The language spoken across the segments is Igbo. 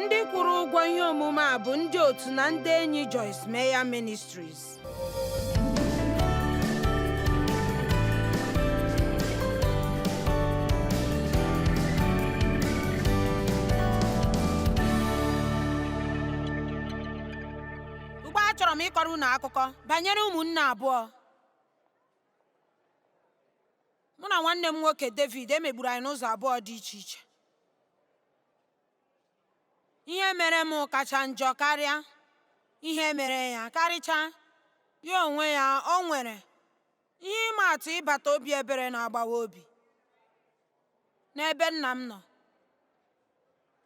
Ndị kwụrụ ụgwọ ihe omume a bụ ndị otu na ndị enyi Joyce Meyer Ministries. Ugbu a achọrọ m ịkọrọ unu akụkọ banyere ụmụnne abụọ. Mụ na nwanne m nwoke David emegburu anyị n'ụzọ abụọ dị iche iche. Ihe mere m kacha njọ karịa ihe mere ya, karịchaa ya onwe ya o nwere ihe ịma atụ ịbata obi ebere na-agbawa obi n'ebe nna m nọ.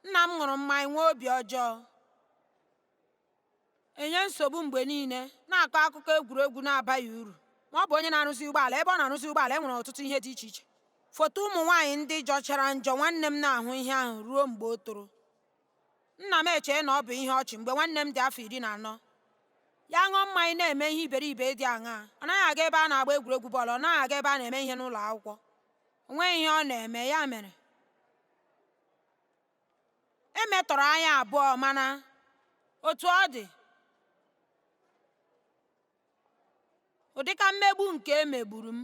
Nna m ṅụrụ mmanya nwee obi ọjọọ, enye nsogbu mgbe niile, na-akọ akụkọ egwuregwu na-abaghị uru. Ma ọ bụ onye na-arụzi ụgbọala, ebe ọ na-arụzi ụgbọala e nwere ọtụtụ ihe dị iche iche. Foto ụmụ nwaanyị ndị jọchara njọ nwanne m na-ahụ ihe ahụ ruo mgbe o toro. Nna m echee na ọ bụ ihe ọchị mgbe nwanne m dị afọ 14. Ya ṅụọ mmanya na-eme ihe iberibe dị aṅaa. Ọ naghị aga ebe a na-agba egwuregwu bọọlụ, ọ naghị aga ebe a na-eme ihe n'ụlọ akwụkwọ. O nweghị ihe ọ na-eme, ya mere e metọrọ anyị abụọ mana otu ọ dị ụdịka mmegbu nke e megburu m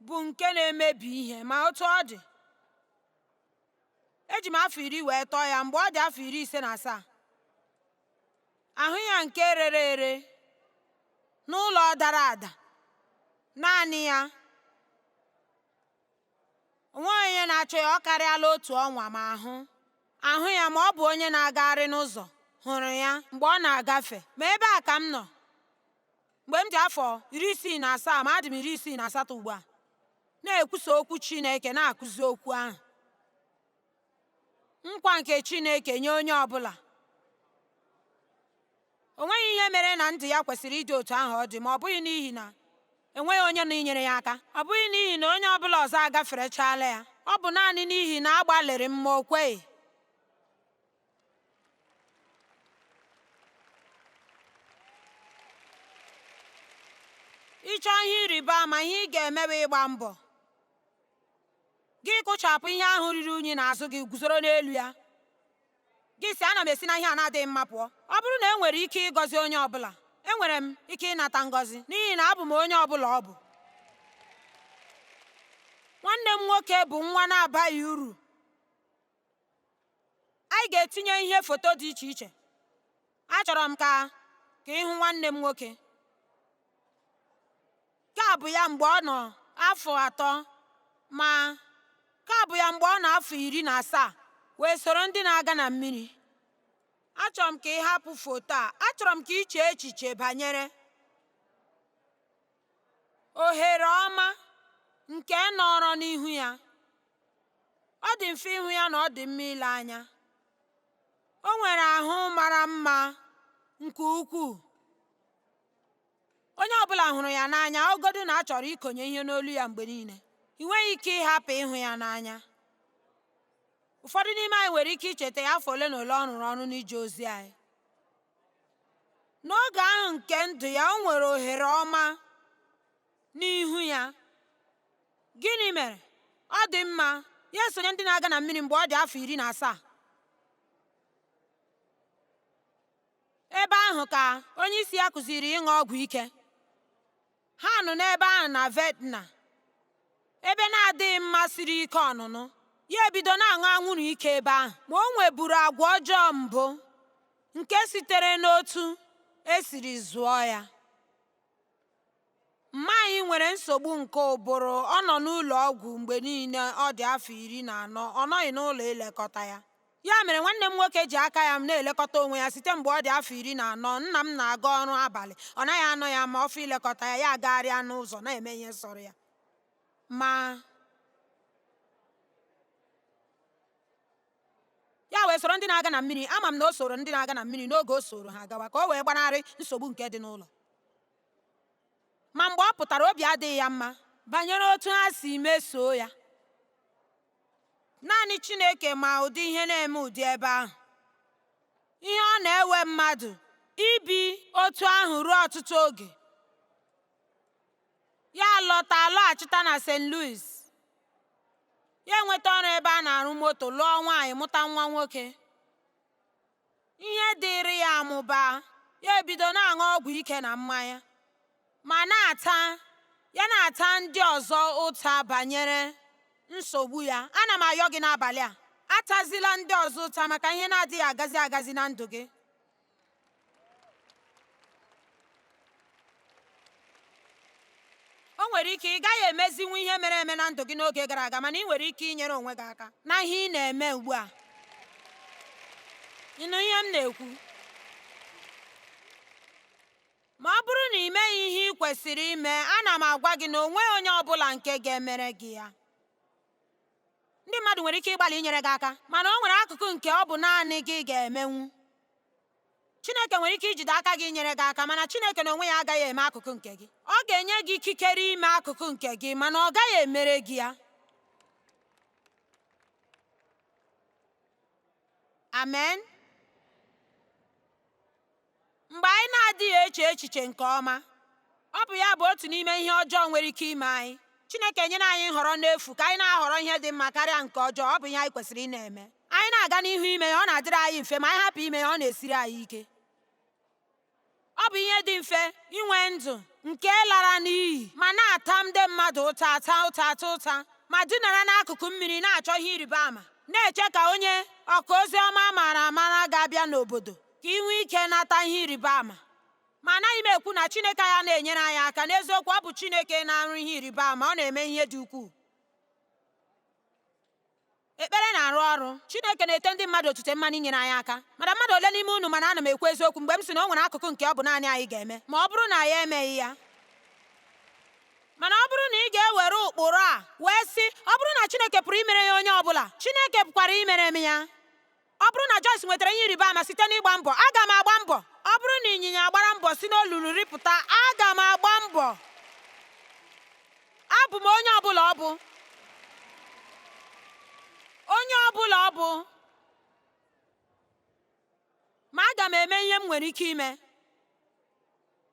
bụ nke na-emebi ihe ma otu ọ dị eji m afọ 10 wee tọọ ya mgbe ọ dị afọ 57. Ahụ ya nke rere ere n'ụlọ dara ada naanị ya o nweghị onye na-achọ ya ọ karịala otu ọnwa ma ahụ ahụ ya ma ọ bụ onye na-agagharị n'ụzọ hụrụ ya mgbe ọ na-agafe ma ebe a ka m nọ mgbe m dị afọ 67 ma adị m 68 ugbu a na-ekwusa okwu Chineke na-akụzi okwu ahụ nkwa nke Chineke nye onye ọbụla. O nweghị ihe mere na ndụ ya kwesịrị ịdị otu ahụ ọ dị ma ọ bụghị n'ihi na enweghị onye nọ inyere ya aka, ọ bụghị n'ihi na onye ọbụla ọzọ agaferechala ya, ọ bụ naanị n'ihi na agbalịrị m ma o kweghị. Ị chọọ ihe ịrịba ama, ihe ị ga-eme bụ ịgba mbọ. Gị kụchapụ ihe ahụ riri unyi n'azụ gị guzoro n'elu ya. Gị sị, ana m esi na ihe a na-adịghị mma pụọ. Ọ bụrụ na e nwere ike ịgọzi onye ọbụla, enwere m ike ịnata ngọzi n'ihi na abụ m onye ọbụla ọ bụ. Nwanne m nwoke bụ nwa na-abaghị uru. Anyị ga-etinye ihe foto dị iche iche. Achọrọ m ka ka ị hụ nwanne m nwoke. Nke a bụ ya mgbe ọ nọ afọ 3 ma nke a bụ ya mgbe ọ nọ afọ 17 wee soro ndị na-aga na mmiri. Achọrọ m ka ị hapụ foto a. Achọrọ m ka ị chee echiche banyere ohere ọma nke nọrọ n'ihu ya. Ọ dị mfe ịhụ ya na ọ dị mma ile anya. O nwere ahụ mara mma nke ukwuu. Onye ọbụla hụrụ ya n'anya ọgọdụ na a chọrọ ikonye ihe n'olu ya mgbe niile. Ị nweghị ike ịhapụ ịhụ ya n'anya. Ụfọdụ n'ime anyị nwere ike icheta ya afọ ole na ole ọ rụrụ ọrụ n'ije ozi anyị. N'oge ahụ nke ndụ ya, o nwere ohere ọma n'ihu ya. Gịnị mere? Ọ dị mma, ya esonye ndị na-aga na mmiri mgbe ọ dị afọ 17. Ebe ahụ ka onye isi ya kụziri ịṅụ ọgwụ ike. Ha nọ n'ebe ahụ na Vietnam, ebe na-adịghị mma siri ike ọnụnụ. Ya ebido na-aṅụ anwụrụ ike ebe ahụ. Ma o nweburu agwa ọjọọ mbụ nke sitere n'otu esiri zụọ ya. Mma anyị nwere nsogbu nke ụbụrụ, ọ nọ n'ụlọ ọgwụ mgbe niile ọ dị afọ 14, ọ nọghị n'ụlọ ilekọta ya. Ya mere nwanne m nwoke ji aka ya na-elekọta onwe ya site mgbe ọ dị afọ 14. Nna m na-aga ọrụ abalị, ọ naghị anọ ya ma ọfọ ilekọta ya, ya agagharịa n'ụzọ na-eme ihe sọrọ ya. Ma ya wee soro ndị na-aga na mmiri. Ama m na o soro ndị na-aga na mmiri n'oge o soro ha gawa ka o wee gbanarị nsogbu nke dị n'ụlọ. Ma mgbe ọ pụtara, obi adịghị ya mma banyere otu ha si mesoo ya. Naanị Chineke ma ụdị ihe na-eme ụdị ebe ahụ. Ihe ọ na-ewe mmadụ ibi otu ahụ ruo ọtụtụ oge. Ya lọta lọghachita na St. Louis. Ya enweta ọrụ ebe a na-arụ moto, lụọ nwaanyị, mụta nwa nwoke. Ihe dịịrị ya amụba, ya ebido na-aṅụ ọgwụ ike na mmanya, ma na-ata ya na-ata ndị ọzọ ụta banyere nsogbu ya. Ana m ayọ gị n'abalị a, atazila ndị ọzọ ụta maka ihe na-adịghị agazi agazi na ndụ gị. O nwere ike ị gaghị emezinwu ihe mere eme na ndụ gị n'oge gara aga, mana ị nwere ike inyere onwe gị aka na ihe ị na-eme ugbu a. Ị nụ ihe m na-ekwu? Ma ọ bụrụ na ị meghị ihe ị kwesịrị ime, ana m agwa gị na o nweghị onye ọ bụla nke ga-emere gị ya. Ndị mmadụ nwere ike ịgbalị inyere gị aka, mana o nwere akụkụ nke ọ bụ naanị gị ga-emenwu. Chineke nwere ike ijide aka gị inyere gị aka, mana Chineke n'onwe ya agaghị eme akụkụ nke gị. Ọ ga-enye gị ikikere ime akụkụ nke gị, mana ọ gaghị emere gị ya. Amen. Mgbe anyị na-adịghị eche echiche nke ọma, ọ bụ ya bụ otu n'ime ihe ọjọọ nwere ike ime anyị. Chineke enyere anyị nhọrọ n'efu ka anyị na-ahọrọ ihe dị mma karịa nke ọjọọ. Ọ bụ ihe anyị kwesịrị ị na-eme. Anyị na-aga n'ihu ime ya, ọ na-adịrị anyị mfe, ma anyị hapụ ime ya, ọ na-esiri anyị ike. Ọ bụ ihe dị mfe inwe ndụ nke lara n'iyi ma na-ata ndị mmadụ ụta, ata ụta, ata ụta, ma dinara n'akụkụ mmiri na-achọ ihe ịrịba ama, na-eche ka onye ọka ozi ọma maara amara ga-abịa n'obodo ka ị nwee ike nata ihe ịrịba ama. Ma anaghị m ekwu na Chineke anyị na-enyere anyị aka. N'eziokwu, ọ bụ Chineke na-arụ ihe ịrịba ama, ọ na-eme ihe dị ukwuu. Ekpere na-arụ ọrụ. Chineke na-ete ndị mmadụ otute mmanụ inyere anyị aka. Mana mmadụ ole n'ime unu mana ana m ekwu eziokwu mgbe m sị na o nwere akụkụ nke ọ bụ naanị anyị ga-eme, ma ọ bụrụ na ya emeghị ya. Mana ọ bụrụ na ị ga-ewere ụkpụrụ a wee sị, ọ bụrụ na Chineke pụrụ imere ya onye ọbụla, Chineke pụkwara imere m ya. Ọ bụrụ na Joyce nwetara ihe ịrịba ama site n'ịgba mbọ, aga m agba mbọ. Ọ bụrụ na ịnyịnya gbara mbọ si n'olulu rịpụta, aga m agba mbọ. Abụ m onye ọbụla ọ bụ. Onye ọbụla ọ bụ. Ma aga m eme ihe m nwere ike ime.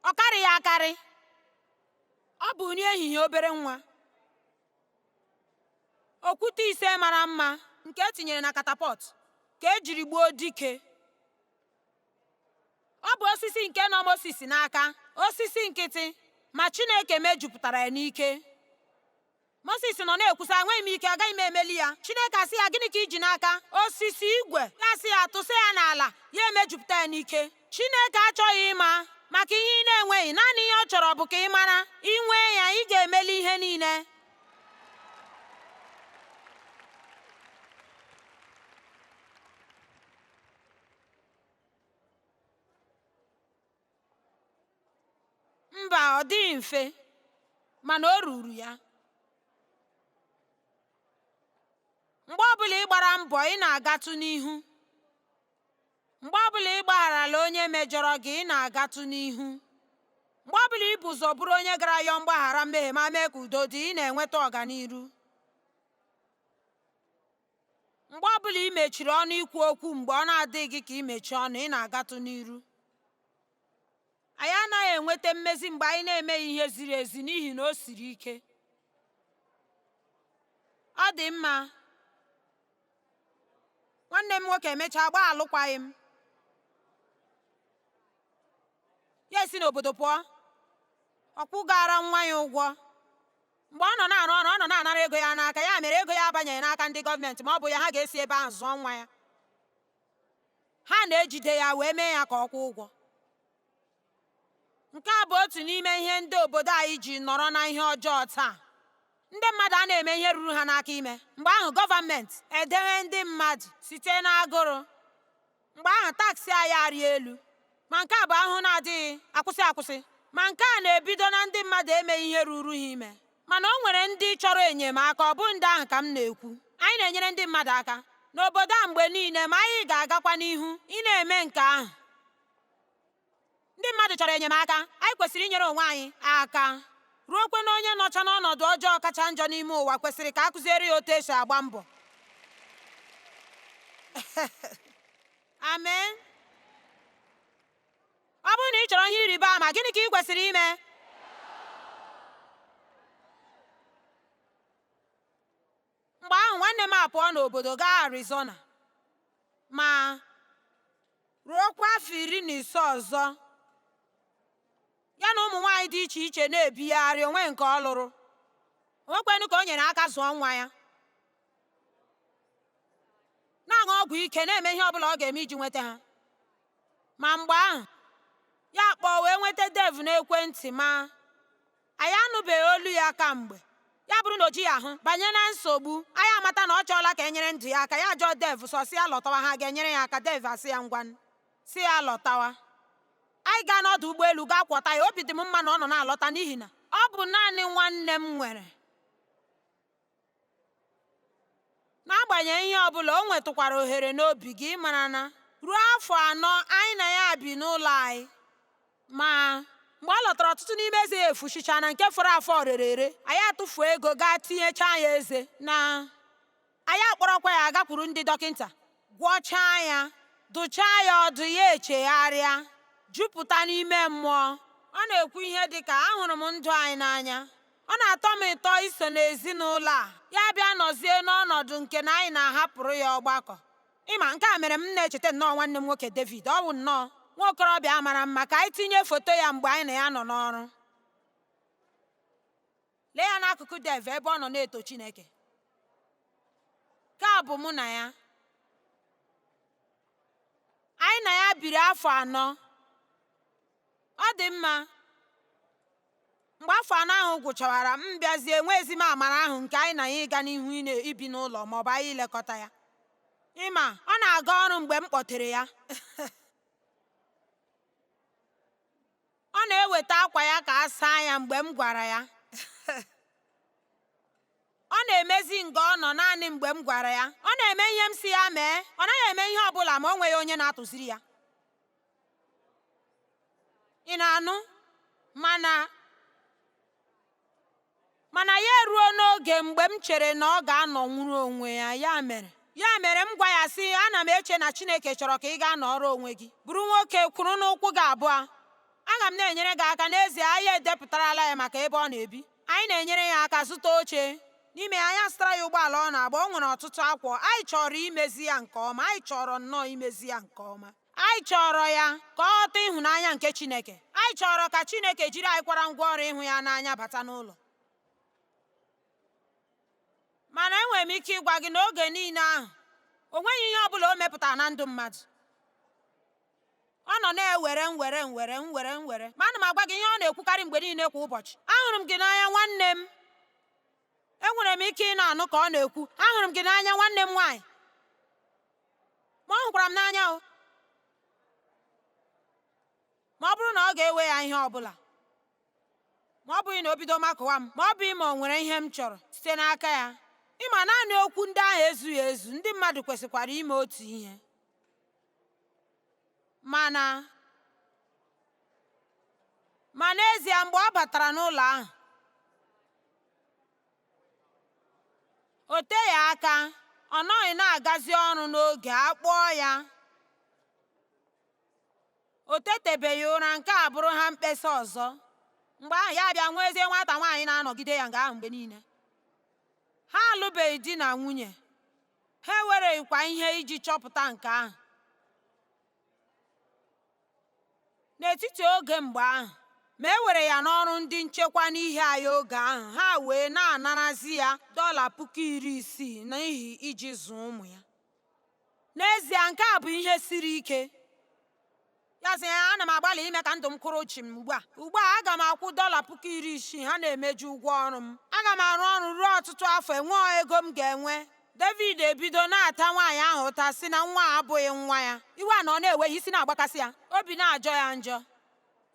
Ọ karịghị akarị. Ọ bụ nri ehihie obere nwa. Okwute ise mara mma nke e tinyere na katapọt ka e jiri gbuo dike. Ọ bụ osisi nke nọ Mosis n'aka, osisi nkịtị, ma Chineke mejupụtara ya n'ike. Mosis nọ na-ekwusa, enweghị m ike, agaghị m emeli ya. Chineke asị ya, gịnị ka i ji n'aka? Osisi igwe. Ya asị ya, tụsa ya n'ala, ya emejupụta ya n'ike. Chineke achọghị ịma maka ihe ị na-enweghị, naanị ihe ọ chọrọ bụ ka ị mara, ị nwee ya, ị ga-emeli ihe niile. Mba, ọ dịghị mfe, mana o ruru ya. Mgbe ọbụla ị gbara mbọ, ị na-agatụ n'ihu. Mgbe ọbụla ị gbagharala onye mejọrọ gị, ị na-agatụ n'ihu. Mgbe ọbụla ị bụ ụzọ bụrụ onye gara yọọ mgbaghara mmehie ma mee ka udo dị, ị na-enweta ọganiru. Mgbe ọbụla ị mechiri ọnụ ikwu okwu mgbe ọ na-adịghị gị ka ị mechie ọnụ, ị na-agatụ n'iru. Anyị anaghị enweta mmezi mgbe anyị na-emeghị ihe ziri ezi n'ihi na o siri ike. Ọ dị mma. Nwanne m nwoke emechaa gbaa alụkwaghị m. Ya esi n'obodo pụọ. Ọ kwụgara nwa ya ụgwọ. Mgbe ọ nọ na-arụ ọrụ, ọ nọ na-anara ego ya n'aka. Ya mere ego ya abanyeghị n'aka ndị gọọmenti, ma ọ bụ ya ha ga-esi ebe ahụ zụọ nwa ya. Ha na-ejide ya wee mee ya ka ọ kwụọ ụgwọ. Nke a bụ otu n'ime ihe ndị obodo anyị ji nọrọ na ihe ọjọọ taa. Ndị mmadụ a na-eme ihe ruru ha n'aka ime. Mgbe ahụ gọọmenti edewe ndị mmadụ site n'agụrụ. Mgbe ahụ taksị anyị arị elu. Ma nke a bụ ahụhụ na-adịghị akwụsị akwụsị. Ma nke a na-ebido na ndị mmadụ emeghị ihe ruru ha ime. Mana o nwere ndị chọrọ enyemaka, ọ bụ ndị ahụ ka m na-ekwu. Anyị na-enyere ndị mmadụ aka n'obodo a mgbe niile, ma anyị ga-agakwa n'ihu ị na-eme nke ahụ. Ndị mmadụ chọrọ enyemaka, anyị kwesịrị inyere onwe anyị aka. Ruokwe na onye nọcha n'ọnọdụ ọjọọ kacha njọ n'ime ụwa kwesịrị ka a kụziere ya otu esi agba mbọ. Amen. Ọ bụrụ na ị chọrọ ihe ịrịba ama, gịnị ka ị kwesịrị ime? Mgbe ahụ nwanne apụọ n'obodo gaa Arizona ma ruokwa afọ 15 ọzọ ya na ụmụ nwaanyị dị iche iche na-ebigharị onwe nke ọ lụrụ onwekwenụ ka o nyere aka zụọ nwa ya na-aṅụ ọgwụ ike na-eme ihe ọ bụla ọ ga-eme iji nweta ha. Ma mgbe ahụ ya kpọọ wee nweta Dave n'ekwentị, ma anyị anụbeghị olu ya kamgbe. Ya bụrụ na o jighị ahụ banye na nsogbu, anyị amata na ọ chọọla ka e nyere ndụ ya aka. Ya jụọ Dave sọ sị ya lọtawa, ha ga-enyere ya aka. Dave asị ya ngwanụ, sị ya lọtawa. Anyị gaa n'ọdụ ụgbọelu gaa kwọta ya. Obi dị m mma na ọ nọ na-alọta n'ihi na ọ bụ naanị nwanne m nwere. N'agbanyeghị ihe ọ bụla, o nwetụkwara ohere n'obi gị ịmara na ruo afọ 4 anyị na ya bi n'ụlọ anyị. Ma mgbe ọ lọtara, ọtụtụ n'ime eze ya efuchicha na nke fọrọ afọ rere ere. Anyị atụfuo ego gaa tinyechaa ya eze na anyị akpọrọkwa ya agakwuru ndị dọkịta gwọchaa ya, dụchaa ya ọdụ, ya echegharịa, jupụta n'ime mmụọ. Ọ na-ekwu ihe dị ka ahụrụ m ndụ anyị n'anya, ọ na-atọ m ụtọ iso n'ezinụlọ a. Ya bịa nọzie n'ọnọdụ nke na anyị na-ahapụrụ ya ọgbakọ. Ịma nke a mere m na-echeta nnọọ nwanne m nwoke David. Ọ bụ nnọọ nwa okorobịa mara mma. Ka anyị tinye foto ya mgbe anyị na ya nọ n'ọrụ. Lee ya n'akụkụ Dave ebe ọ nọ na-eto Chineke. Nke a bụ mụ na ya. Anyị na ya biri afọ 4. Ọ dị mma. Mgbe afọ 4 ahụ gwụchawara, m bịazie enweghịzi m amara ahụ nke anyị na ya ịga n'ihu ibi n'ụlọ maọbụ anyị ilekọta ya. Ịma, ọ na-aga ọrụ mgbe m kpọtere ya. Ọ na-eweta akwa ya ka a saa ya mgbe m gwara ya. Ọ na-emezi nga ọ nọ naanị mgbe m gwara ya. Ọ na-eme ihe m si ya mee. Ọ naghị eme ihe ọ bụla ma o nweghị onye na-atụziri ya. Ị na-anụ? Mana ya eruo n'oge mgbe m chere na ọ ga-anọnwuru onwe ya. Ya mere m gwa ya sị, ana m eche na Chineke chọrọ ka ị gaa nọrọ onwe gị. Bụrụ nwoke kwụrụ n'ụkwụ gị abụọ. Aga m na-enyere gị aka. N'ezie, anyị edepụtarala ya maka ebe ọ na-ebi. Anyị na-enyere ya aka zụta oche. N'ime ya, anyị azụtara ya ụgbọala ọ na-agba. O nwere ọtụtụ akwa. Anyị chọrọ imezi ya nke ọma. Anyị chọrọ nnọọ imezi ya nke ọma. Anyị chọrọ ya ka ọ ghọta ịhụnanya nke Chineke. Anyị chọrọ ka Chineke jiri anyị kwara ngwaọrụ ịhụ ya n'anya bata n'ụlọ. Mana enwere m ike ịgwa gị na oge niile ahụ, o nweghị ihe ọ bụla o mepụtara na ndụ mmadụ. Ọ nọ na-ewere nwere nwere nwere nwere. Ma ana m agwa gị ihe ọ na-ekwukarị mgbe niile kwa ụbọchị. Ahụrụ m gị n'anya nwanne m. Enwere m ike ị na-anụ ka ọ na-ekwu, ahụrụ m gị n'anya nwanne m nwaanyị. Ma ọ hụkwara m n'anya o. Ma ọ bụrụ na ọ ga-ewe ya ihe ọ bụla, ma ọ bụghị na o bido makụwa m, ma ọ bụghị ma o nwere ihe m chọrọ site n'aka ya. Ịma naanị okwu ndị ahụ ezughị ezu, ndị mmadụ kwesịkwara ime otu ihe. Mana n'ezie mgbe ọ batara n'ụlọ ahụ, o teghị aka, ọ nọghị na-agazi ọrụ n'oge a kpọọ ya. O tetebeghị ụra, nke a bụrụ ha mkpesa ọzọ. Mgbe ahụ ya bịa nwezie nwata nwaanyị na-anọgide ya nga ahụ mgbe niile. Ha alụbeghị di na nwunye, ha ewereghịkwa ihe iji chọpụta nke ahụ. N'etiti oge mgbe ahụ, ma e were ya n'ọrụ ndị nchekwa n'ihi anyị oge ahụ, ha wee na-anarazi ya $60,000 n'ihi iji zụọ ụmụ ya. N'ezie, nke a bụ ihe siri ike. Ya sị, ana m agbalị ime ka ndụ m kwụrụ chịm ugbu a. Ugbu a, aga m akwụ $60,000 ha na-emeju ụgwọ ọrụ m. Aga m arụ ọrụ ruo ọtụtụ afọ, enweghị ego m ga-enwe. David ebido na-ata nwaanyị ahụ ụta sị na nwa a abụghị nwa ya. Iwe a na ọ na-ewe isi na-agbakasị ya, obi na-ajọ ya njọ.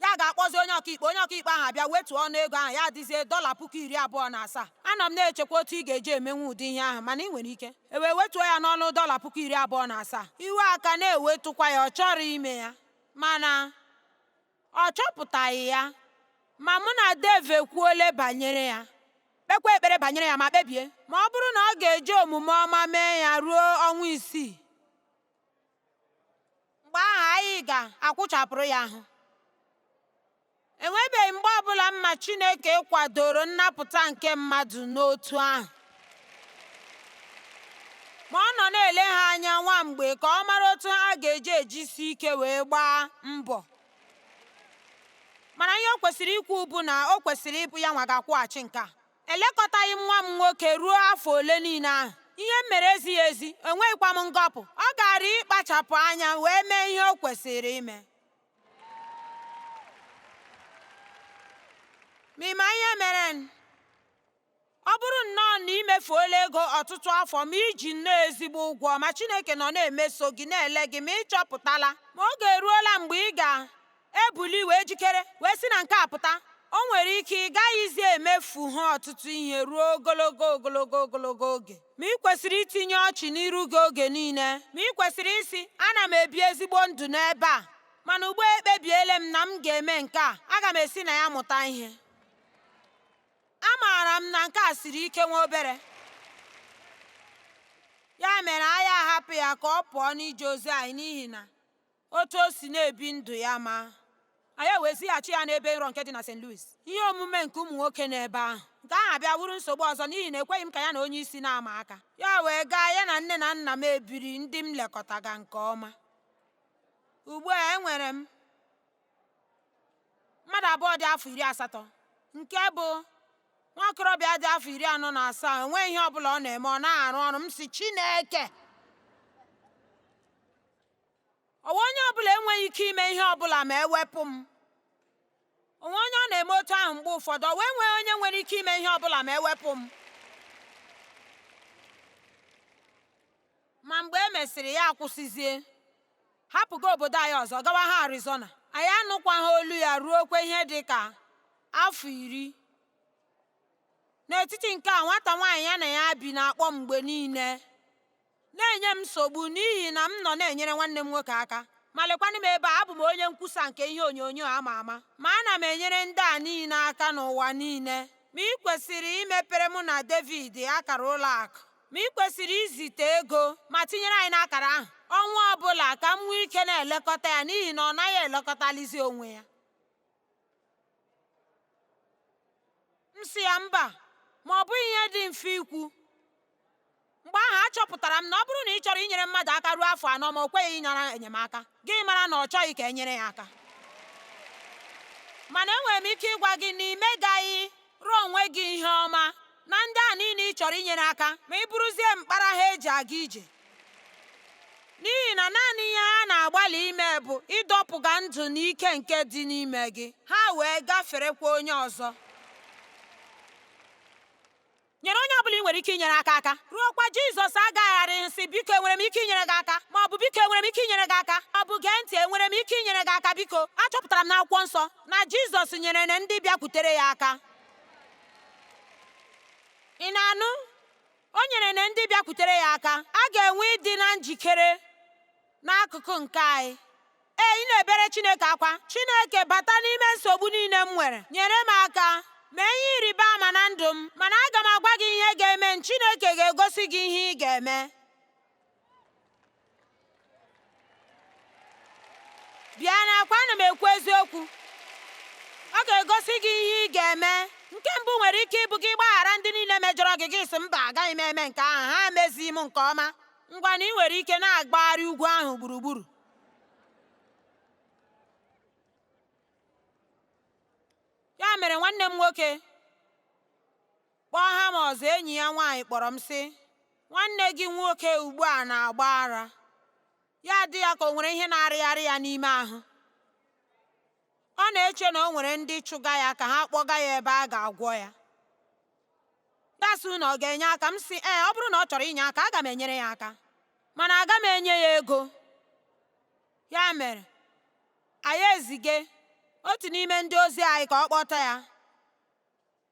Ya ga-akpọzi onye ọkaikpe, onye ọkaikpe ahụ abịa wetuo ọnụ ego ahụ, ya adịzie $27,000. Anọ m na-echekwa otu ị ga-eji emenwu ụdị ihe ahụ, mana ị nwere ike. E wee wetuo ya n'ọnụ $27,000. Iwe aka na-ewetụkwa ya, ọ chọrọ ime ya. Mana ọ chọpụtaghị ya. Ma mụ na Dave ekwuole banyere ya, kpekwa ekpere banyere ya ma kpebie ma ọ bụrụ na ọ ga-eji omume ọma mee ya ruo ọnwa 6, mgbe ahụ anyị ga-akwụchapụrụ ya ahụ. Enwebeghị mgbe ọbụla mma Chineke kwadoro nnapụta nke mmadụ n'otu ahụ. Ma ọ nọ na-ele ha anya nwa mgbe ka ọ mara otu ha ga-eji ejisi ike wee gbaa mbọ. Mana ihe o kwesịrị ikwu bụ na o kwesịrị ịbụ ya nwa ga-akwụghachi nke a. Elekọtaghị m nwa m nwoke ruo afọ ole niile ahụ. Ihe m mere ezighị ezi, enweghịkwa m ngọpụ. Ọ gaara ịkpachapụ anya wee mee ihe o kwesịrị ime. Ma ị ma ihe mere? Ọ bụrụ nnọọ na i mefuola ego ọtụtụ afọ ma i ji nnọọ ezigbo ụgwọ ma Chineke nọ na-emeso gị na-ele gị ma ị chọpụtala ma oge eruola mgbe ị ga-ebuli wee jikere wee si na nke a pụta, o nwere ike ị gaghịzi emefu ha ọtụtụ ihe ruo ogologo ogologo ogologo oge. Ma ị kwesịrị itinye ọchị n'iru gị oge niile. Ma ị kwesịrị ịsị, ana m ebi ezigbo ndụ n'ebe a, mana ugbu a ekpebiela m na m ga-eme nke a, aga m esi na ya mụta ihe. Amaara m na nke a siri ike nwa obere. Ya mere anyị ahapụ ya ka ọ pụọ n'ije ozi anyị n'ihi na otu o si na-ebi ndụ ya ma anyị wee zighachi ya n'ebe nrọ nke dị na St. Louis. Ihe omume nke ụmụ nwoke n'ebe ahụ. Nke ahụ abịa wụrụ nsogbu ọzọ n'ihi na ekweghị m ka ya na onye isi na-ama aka. Ya wee gaa ya na nne na nna m ebiri ndị m lekọtaga nke ọma. Ugbu a enwere m mmadụ abụọ dị afọ 80 nke bụ nwa okorobịa dị afọ 47 enweghị ihe ọ bụla ọ na-eme, ọ naghị arụ ọrụ. M sị Chineke, ọwa onye ọbụla enweghị ike ime ihe ọbụla ma ewepụ m. Onwe onye ọ na-eme otu ahụ mgbe ụfọdụ, ọ wee nwee onye nwere ike ime ihe ọbụla ma ewepụ m. Ma mgbe e mesịrị ya akwụsịzie, hapụgo obodo anyị ọzọ gawa ha Arizona. Anyị anụkwaghị olu ya ruokwa ihe dị ka afọ 10. N'etiti nke a, nwata nwaanyị ya na ya bi na-akpọ mgbe niile na-enye m nsogbu n'ihi na m nọ na-enyere nwanne m nwoke aka. Ma lekwanụ m ebe a, abụ m onye nkwusa nke ihe onyonyo ama ama, ma ana m enyere ndị a niile aka n'ụwa niile. Ma ị kwesịrị imepere mụ na David akara ụlọ akụ. Ma ị kwesịrị izite ego ma tinyere anyị n'akara ahụ ọnwa ọbụla ka m nwee ike na-elekọta ya n'ihi na ọ naghị elekọtalizi onwe ya. M sị ya mba, ma ọ bụghị ihe dị mfe ikwu. Mgbe ahụ achọpụtara m na ọ bụrụ na ị chọrọ inyere mmadụ aka ruo afọ 4 ma o kweghị ịnara enyemaka, gị mara na ọ chọghị ka e nyere ya aka. Mana enwere m ike ịgwa gị na ị megaghị ruo onwe gị ihe ọma na ndị a niile ị chọrọ inyere aka ma ị bụrụzie mkpara ha eji aga ije. N'ihi na naanị ihe ha na-agbalị ime bụ ịdọpụga ndụ na ike nke dị n'ime gị, ha wee gaferekwa onye ọzọ. Nyere onye ọbụla ị nwere ike inyere aka aka. Ruokwa Jizọs agagharị nsị, biko enwere m ike inyere gị aka? Ma ọ bụ biko enwere m ike inyere gị aka? Ọ bụ gee ntị, enwere m ike inyere gị aka biko? Achọpụtara m n'akwụkwọ nsọ na Jizọs nyere na ndị bịakwutere ya aka. Ị na-anụ? O nyere na ndị bịakwutere ya aka. A ga-enwe ịdị na njikere n'akụkụ nke anyị. Ee, ị na-ebere Chineke akwa. Chineke, bata n'ime nsogbu niile m nwere. Nyere m aka. Mee ihe ịrịba ama na ndụ m. Mana aga m agwa gị ihe ga-eme. Chineke ga-egosi gị ihe ị ga-eme. Bịa n'akwa, ana m ekwu eziokwu. Ọ ga-egosi gị ihe ị ga-eme. Nke mbụ nwere ike ịbụ gị gbaghara ndị niile mejọrọ gị, gị sị mba, agaghị m eme nke ahụ, ha emezighị m nke ọma. Ngwa na ị nwere ike na-agbagharị ugwu ahụ gburugburu. Ya mere nwanne m nwoke kpọọ ha m ọzọ, enyi ya nwaanyị kpọrọ m sị, nwanne gị nwoke ugbu a na-agba ara. Ya dị ya ka o nwere ihe na-arịgharị ya n'ime ahụ. Ọ na-eche na o nwere ndị chụga ya ka ha kpọga ya ebe a ga-agwọ ya. Ya sị na ọ ga-enye aka. M sị ee, ọ bụrụ na ọ chọrọ inye aka, aga m enyere ya aka. Mana aga m enye ya ego. Ya mere, anyị ezige otu n'ime ndị ozi anyị ka ọ kpọta ya.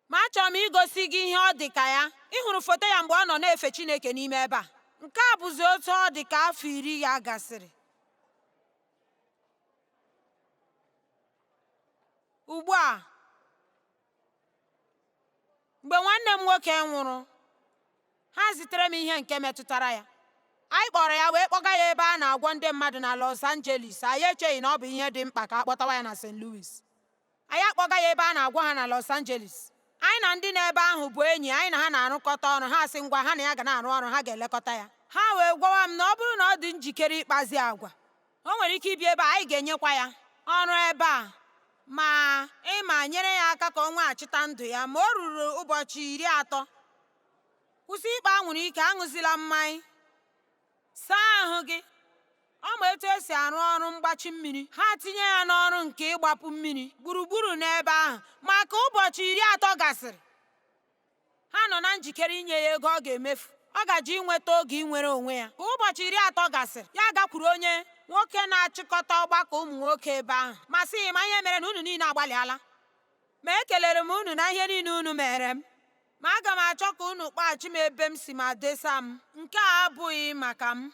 Ma achọrọ m igosi gị ihe ọ dị ka ya. Ị hụrụ foto ya mgbe ọ nọ na-efe Chineke n'ime ebe a. Nke a bụzi otu ọ dị ka afọ 10 ya gasịrị. Ugbu a, mgbe nwanne m nwoke nwụrụ, ha zitere m ihe nke metụtara ya. Anyị kpọrọ ya wee kpọga ya ebe a na-agwọ ndị mmadụ na Los Angeles. Anyị echeghị na ọ bụ ihe dị mkpa ka a kpọtawa ya na St. Louis. Anyị akpọga ya ebe a na-agwọ ha na Los Angeles. Anyị na ndị nọ ebe ahụ bụ enyi, anyị na ha na-arụkọta ọrụ. Ha sị ngwa, ha na ya ga na-arụ ọrụ, ha ga-elekọta ya. Ha wee gwawa m na ọ bụrụ na ọ dị njikere ịkpazi agwa, o nwere ike ibi ebe a, anyị ga-enyekwa ya ọrụ ebe a ma ịma nyere ya aka ka ọ nweghachita ndụ ya. Ma o ruru ụbọchị 30, kwụsị ịkpa anwụrụ ike, aṅụzila mmanya, saa ahụ gị. Ọ ma etu esi arụ ọrụ mgbachi mmiri. Ha tinye ya n'ọrụ nke ịgbapụ mmiri gburugburu n'ebe ahụ. Maka ụbọchị 30 gasịrị, ha nọ na njikere inye ya ego ọ ga-emefu. Ọ gaje inweta oge inwere onwe ya. Ka ụbọchị 30 gasịrị, ya gakwuru onye nwoke na-achịkọta ọgbakọ ụmụ nwoke ebe ahụ ma sị ma ihe mere na unu niile agbalịala, ma ekelere m unu na ihe niile unu mere m, ma aga m achọ ka unu kpọghachi m ebe m si ma desa m. Nke a abụghị maka m.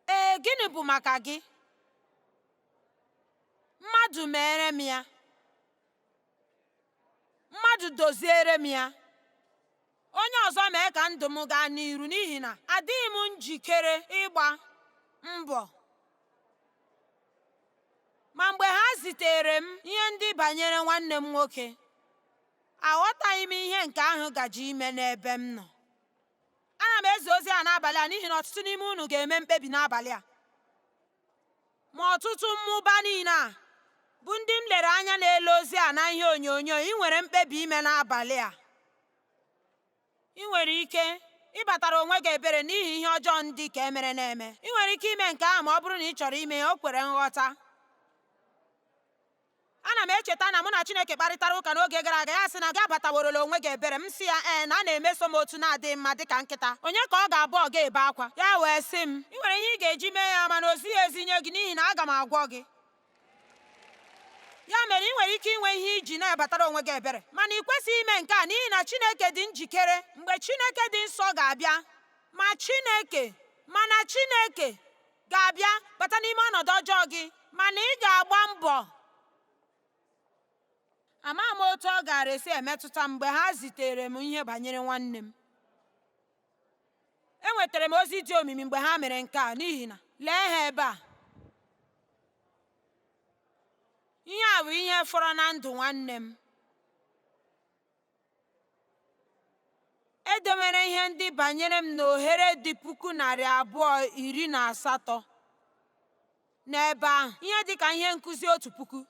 Ee, gịnị bụ maka gị? Mmadụ mere m ya. Mmadụ doziere m ya. Onye ọzọ mee ka ndụ m gaa n'iru, n'ihi na adịghị m njikere ịgba mbọ. Ma mgbe ha zitere m ihe ndị banyere nwanne m nwoke, aghọtaghị m ihe nke ahụ gaje ime n'ebe m nọ. Ana m ezi ozi a n'abalị a n'ihi na ọtụtụ n'ime unu ga-eme mkpebi n'abalị a. Ma ọtụtụ mmụba niile a bụ ndị m lere anya na-ele ozi a na ihe onyonyo, ị nwere mkpebi ime n'abalị a. Ị nwere ike ịbatara onwe gị ebere n'ihi ihe ọjọọ ndị ka emere na-eme. Ị nwere ike ime nke ahụ ma ọ bụrụ na ị chọrọ ime ya, o kwere nghọta. Ana m echeta na mụ na Chineke kparịtara ụka n'oge gara aga, ya sị na gị abataworolo onwe gị ebere. M sị ya ee, na a na-emeso m otu na-adịghị mma dịka nkịta. Onye ka ọ ga-abụ ọ ga-ebe akwa? Ya wee sị m, ị nwere ihe ị ga-eji mee ya, mana o zighị ezi nye gị n'ihi na aga m agwọ gị. Ya mere ị nwere ike inwe ihe iji na-abatara onwe gị ebere, mana ị kwesịghị ime nke a n'ihi na Chineke dị njikere mgbe Chineke dị nsọ ga-abịa. Ma Chineke mana Chineke ga-abịa bata n'ime ọnọdụ ọjọọ gị, mana ị ga-agba mbọ. Amaghị m otu ọ gaara esi emetụta m mgbe ha zitere m ihe banyere nwanne m. Enwetara m ozi dị omimi mgbe ha mere nke a, n'ihi na lee ha ebe a. Ihe a bụ ihe fọrọ na ndụ nwanne m. E dewere ihe ndị banyere m n'ohere dị 218,000 n'ebe ahụ, ihe dị ka ihe nkụzi 1,000,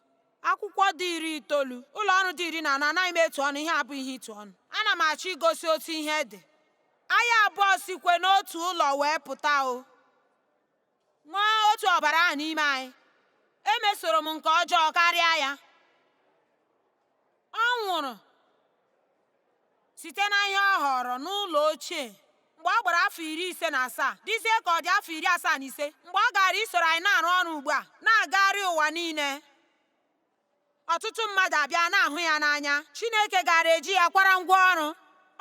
akwụkwọ dị 90, ụlọ ọrụ dị 14. Anaghị m etu ọnụ, ihe a abụghị ihe ịtụ ọnụ. Ana m achọ igosi otu ihe dị. Anyị abụọ sikwe n'otu ụlọ wee pụta o. Ṅụọ otu ọbara ahụ n'ime anyị. Emesoro m nke ọjọọ karịa ya. Ọ nwụrụ site na ihe ọ họrọ n'ụlọ ochie mgbe ọ gbara afọ 57, dịzie ka ọ dị afọ 75 mgbe ọ gaara isoro anyị na-arụ ọrụ ugbu a, na-agagharị ụwa niile. Ọtụtụ mmadụ abịa na-ahụ ya n'anya. Chineke gaara eji ya kwara ngwa ọrụ.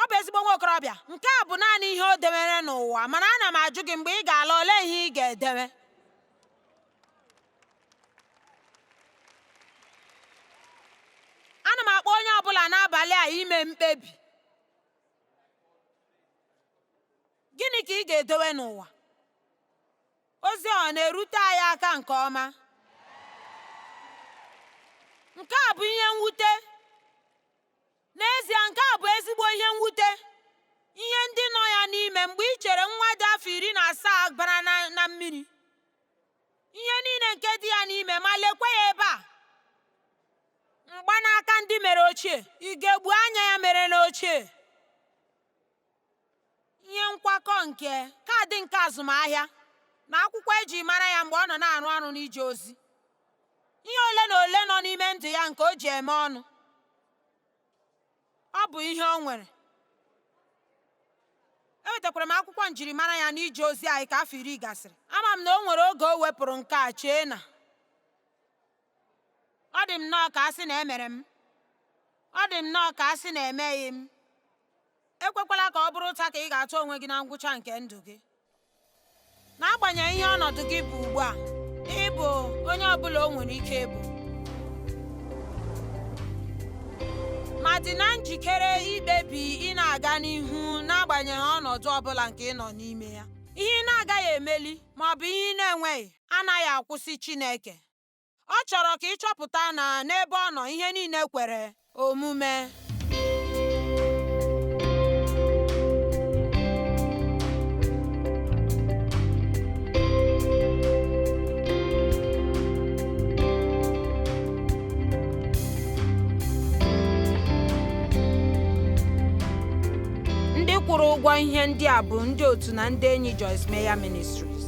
Ọ bụ ezigbo nwa okorobịa. Nke a bụ naanị ihe o dewere n'ụwa, mana ana m ajụ gị, mgbe ị ga-ala, olee ihe ị ga-edewe? Ana m akpọ onye ọbụla n'abalị a ime mkpebi. Gịnị ka ị ga-edowe n'ụwa? Ozi ọ na-erute anyị aka nke ọma? Nke a bụ ihe mwute. N'ezie, nke a bụ ezigbo ihe mwute. Ihe ndị nọ ya n'ime mgbe ị chere nwa dị afọ 17 bara na mmiri. Ihe niile nke dị ya n'ime, ma lekwa ya ebe a. Mgbanaka ndị mere ochie, ugegbe anya ya mere n'ochie, ihe nkwakọ nke kaadị nke azụmahịa na akwụkwọ eji mara ya mgbe ọ nọ na-arụ ọrụ n'ije ozi. Ihe ole na ole nọ n'ime ndụ ya nke o ji eme ọnụ. Ọ bụ ihe o nwere. Enwetakwara m akwụkwọ njirimara ya n'ije ozi anyị ka afọ 10 gasịrị. Ama m na o nwere oge o wepụrụ nke a, chee na ọ dị m nnọọ ka a sị na emere m. Ọ dị m nnọọ ka a sị na emeghị m. Ekwekwala ka ọ bụrụ ụta ka ị ga-atụ onwe gị na ngwụcha nke ndụ gị. N'agbanyeghị ihe ọnọdụ gị bụ ugbu a, ị bụ onye ọ bụla o nwere ike ịbụ. Ma dị na njikere ikpebi ị na-aga n'ihu n'agbanyeghị ọnọdụ ọ bụla nke ị nọ n'ime ya. Ihe ị na-agaghị emeli ma ọ bụ ihe ị na-enweghị anaghị akwụsị Chineke. Ọ chọrọ ka ị chọpụta na n'ebe ọ nọ, ihe niile kwere omume. Ndị kwụrụ ụgwọ ihe ndị a bụ ndị otu na ndị enyi Joyce Meyer Ministries.